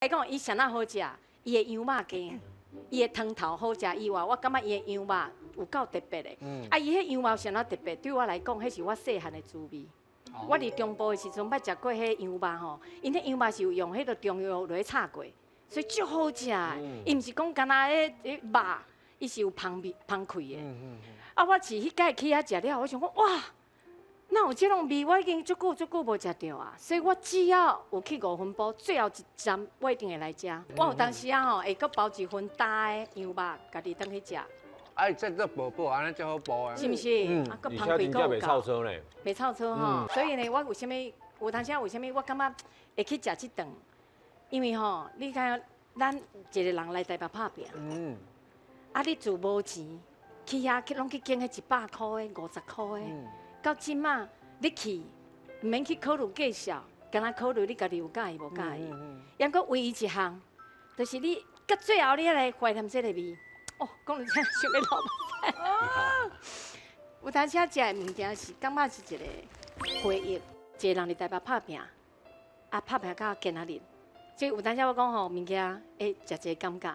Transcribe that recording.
來講，伊啥若好食，伊的羊肉羹，伊的湯頭好食以外，我感覺伊的羊肉有夠特別的。啊，伊彼羊肉啥若特別，對我來講，彼是我細漢的滋味。我佇中部的時陣，捌食過彼羊肉吼，𪜶彼羊肉是有用彼個中藥落去炒過，所以足好食的。伊毋是講干焦彼肉，伊是有芳味芳氣的。啊，我是彼擺去遐食了，我想講哇，哪有這種味？我已經足久足久無食著啊！所以我只要有去五分埔，最後一站我一定會來食。我有當時啊吼，會閣包一份焦的羊肉，家己轉去食。啊，這做薄薄，按呢才好包的。是毋是？啊，閣芳氣閣有袂臭臊呢？袂臭臊吼。所以呢，我為啥物有當時啊？為啥物我感覺會去食這頓？因為吼，你看咱一個人來台北拍拚，啊，你自無錢去遐去攏去揀彼100箍的、50箍的，到這馬你去，毋免去考慮價數，干焦考慮你家己有佮意無佮意。猶閣唯一一項，就是你到最後你還來懷念這個味。哦，講到這想欲流目屎。有當時食的物件是感覺是一個回憶，一個人佇台北拍拚，啊拍拚到今仔日，所以有當時我講吼，物件會食一個感覺。